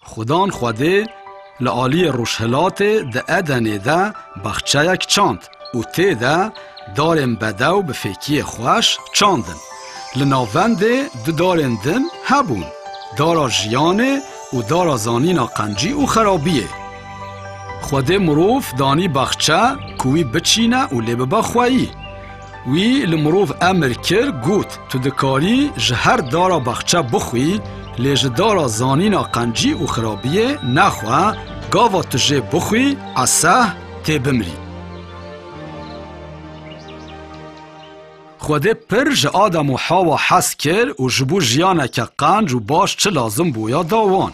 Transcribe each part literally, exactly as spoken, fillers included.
Xudan Xwedê li aliyê rojhilatê di Edenê de baxçeyek çand û tê de darên bedew bi fêkiyê xweş çandin. Li navendê du darên din hebûn, dara jiyanê û dara zanîna qencî û xerabiyê. Xwedê mirov danî baxçe ku wî biçîne û lê bibe xweyî. Wî li mirov emir kir, got, tu dikarî ji her dara baxçe bixwî, lê ji dara zanîna qencî û xirabiyê nexwe, gava tu jê bixwî, eseh, tê bimrî. Xwedê pir ji Adam û Hawa hez kir û ji bo jiyaneke qenc û baş çi lazim bûya da wan.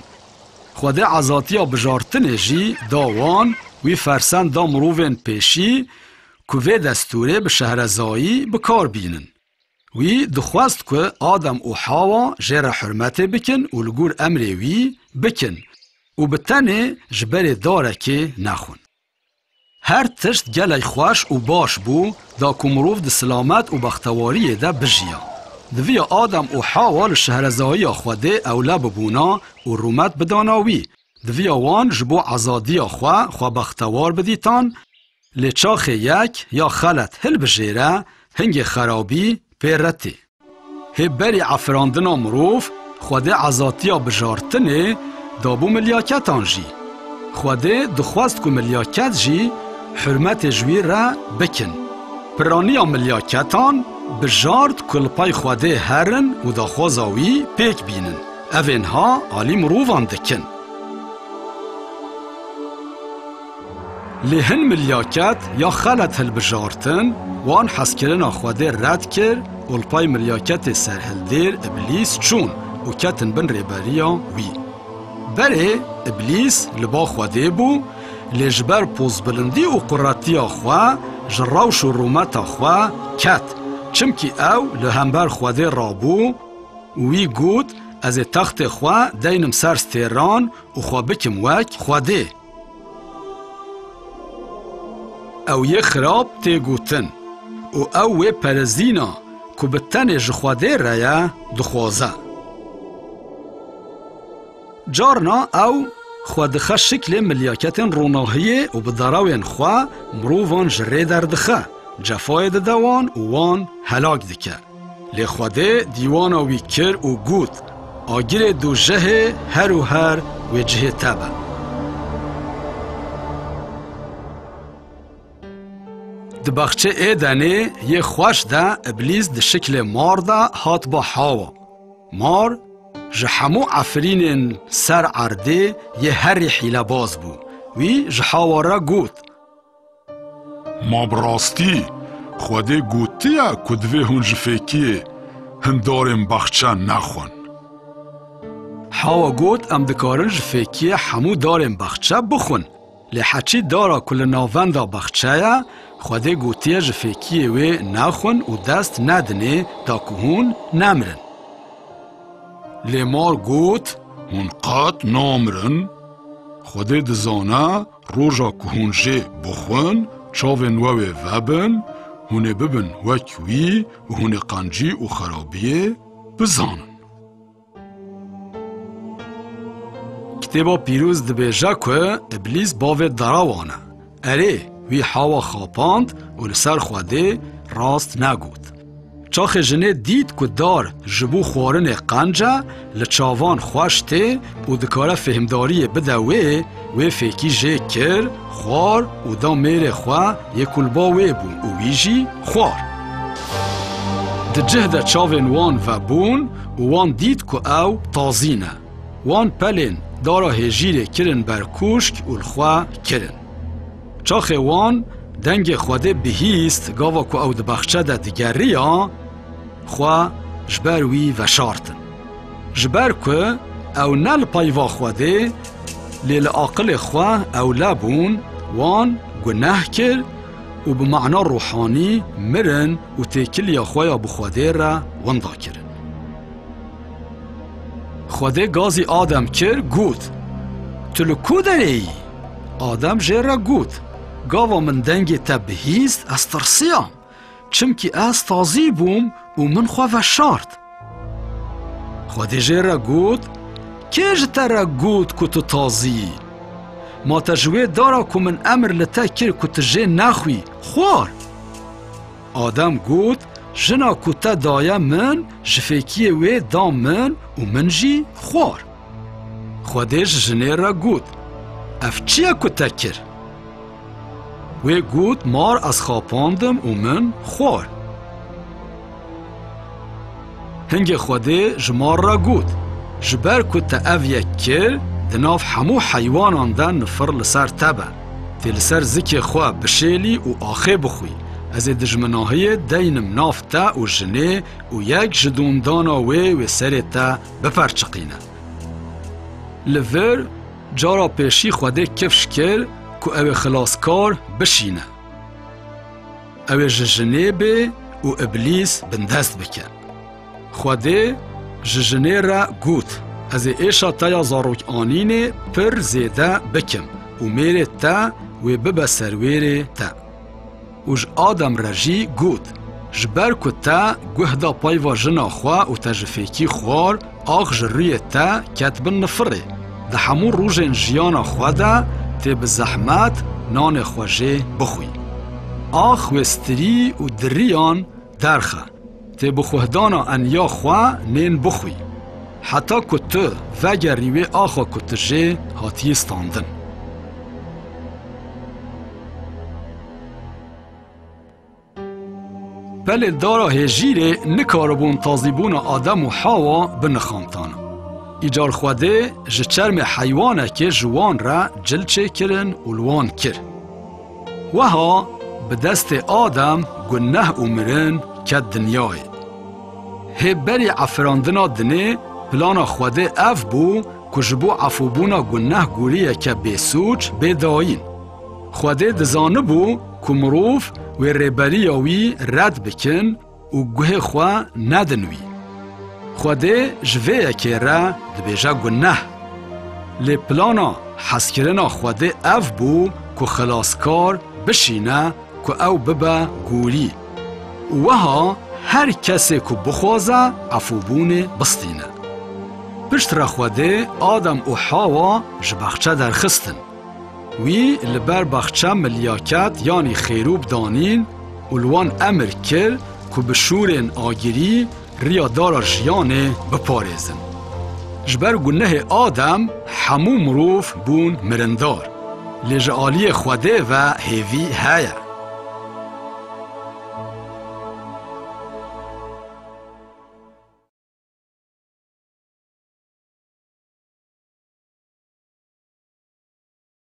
Xwedê ezatiya bijartinê jî da wan, wî fersend da mirovên pêşî ku vê destûrê bi şehrezayî bi kar bînin. Wî dixwest ku Adam û Hawa jê re hurmetê bikin û li gor emrê wî bikin û bi tenê ji berê darekê nexwin. Her tişt gelek xweş û baş bû, da ku mirov di silamet û bextewariyê de bijiya. Diviya Adam û Hawa li şehrezayiya Xwedê ewle bibûna û rûmet bidana wî. Diviya wan ji bo ezadiya xwe, xwe bextewar bidîtan, lê çaxê yek ya xelet hilbijêre, hingê xerabî pê re tê. Hê berî efirandina mirov, Xwedê ezatiya bijartinê dabû milyaketan jî. Xwedê dixwest ku milyaket jî hurmetê ji wî re bikin. Piraniya milyaketan bijart ku li pey Xwedê herin û daxwaza wî pêk bînin. Evên ha alî mirovan dikin. Lê hin milyaket ya xelet hilbijartin, wan hezkirina Xwedê red kir û li pey milyaketê serhildêr Îblîs çûn û ketin bin rêberiya wî. Berê Îblîs li ba Xwedê bû, lê ji ber pozbilindî û quretiya xwe ji rewş û rûmeta xwe ket, çimkî ew li hember Xwedê rabû û wî got, ez ê textê xwe deynim ser stêran û xwe bikim wek Xwedê. Ew yê xirab tê gotin û ew wê perezîna ku bi tenê ji Xwedê re ye, dixwaze. Carna ew xwe dixe şiklê milyaketên ronahiyê û bi derewên xwe mirovan ji rê derdixe, cefayê dide wan û wan helak dike. Lê Xwedê dîwana wî kir û got, agirê dojehê her û her wê cihê te be. Di baxçê Êdenê yê xweş de Îblîs di şiklê mar de hat ba Hawa. Mar ji hemû efirînên ser erdê yê herî hîlebaz bû. Wî ji Hawa re got, Ma bi rastî Xwedê gotiye ku divê hûn ji fêkiyê hin darên baxçe nexwin? Hawa got, em dikarin ji fêkiyê hemû darên baxçe bixwin. Lê heçî dara ku li navenda baxçe ye, Xwedê gotiye ji fêkiyê wê nexwin û dest nedinê da ku hûn nemirin. Lê mar got, hûn qet namirin. Xwedê dizane roja ku hûn jê bixwin, çavên we wê vebin, hûn ê bibin wek wî û hûn ê qencî û xerabiyê bizanin. Kitêba Pîroz dibêje ku Îblîs bavê derewan e. Erê, wî Hawa xapand û li ser Xwedê rast negot. Çaxê jinê dît ku dar ji bo xwarinê qenc e, li çavan xweş tê û dikare fêhmdariyê bide wê, wê fêkî jê kir, xwar û da mêrê xwe yê ku li ba wê bû û wî jî xwar. Di cih de çavên wan vebûn û wan dît ku ew tazî ne. Wan pelên dara hêjîrê kirin ber kûşk û li xwe kirin. Çaxê wan dengê Xwedê bihîst, gava ku ew di baxçe de digeriya, xwe ji ber wî veşartin. Ji ber ku ew ne li peyva Xwedê, lê li aqilê xwe ewle bûn, wan guneh kir û bi mana ruhanî mirin û têkiliya xwe ya bi Xwedê re winda kirin. Xwedê gazî Adem kir, got, Tu li ku derê yî? Adem jê re got, Gava min dengê te bihîst, ez tirsiyam, çimkî ez tazî bûm û min xwe veşart. Xwedê jê re got, Kê ji te re got ku tu tazî yî? Ma te ji wê dara ku min emir li te kir ku tu jê nexwî, xwar? Adem got, Jina ku te daye min, ji fêkiyê wê da min û min jî xwar. Xwedê ji jinê re got, Ev çi ye ku te kir? Wê got, Mar ez xapandim û min xwar. Hingê Xwedê ji mar re got, Ji ber ku te ev yek kir, di nav hemû heywanan de nifir li ser te be. Tê li ser zikê xwe bişêlî û axê bixwî. Ez ê dijminahiyê deynim nav te û jinê û yek ji dûndana wê wê serê te biperçiqîne. Li vir cara pêşî Xwedê kifş kir ku ew ê xilaskar bişîne. Ew ê ji jinê bê û Îblîs bindest bike. Xwedê ji jinê re got, Ez ê êşa te ya zarokanînê pir zêde bikim û mêrê te wê bibe serwêrê te. Û ji Adem re jî got, Ji ber ku te guh da peyva jina xwe û te ji fêkî xwar, ax ji rûyê te ket bin nifirê. Di hemû rojên jiyana xwe de tê bi zehmet nanê xwe jê bixwî. Ax wê stirî û diriyan derxe. Tê bi xuhdana eniya xwe nên bixwî. Heta ku tu vegerî wê axa ku tu jê hatiyî standin. Pelê dara hêjîrê nikaribûn tazîbûna Adem û Hawa binixantana. Îcar Xwedê ji çermê heywanekê ji wan re cil çêkirin û li wan kir. Wiha bi destê Adem guneh û mirin ket dinyayê. Hê berî efirandina dinê plana Xwedê ev bû ku ji bo efûbûna guneh goriyeke bêsûc bê dayîn. Xwedê dizanibû ku mirov wê rêberiya wî red bikin û guhê xwe nedin wî. Xwedê ji vê yekê re dibêje guneh. Lê plana hezkirina Xwedê ev bû ku xilaskar bişîne ku ew bibe gorî. Û wiha her kesê ku bixwaze efûbûnê bistîne. Piştre Xwedê Adem û Hawa ji baxçe derxistin. Wî li ber baxçe milyaket yanî xêrûb danîn û li wan emir kir ku bi şûrên agirî riya dara jiyanê biparêzin. Ji ber gunehê Adem hemû mirov bûn mirindar. Lê ji aliyê Xwedê ve hêvî heye.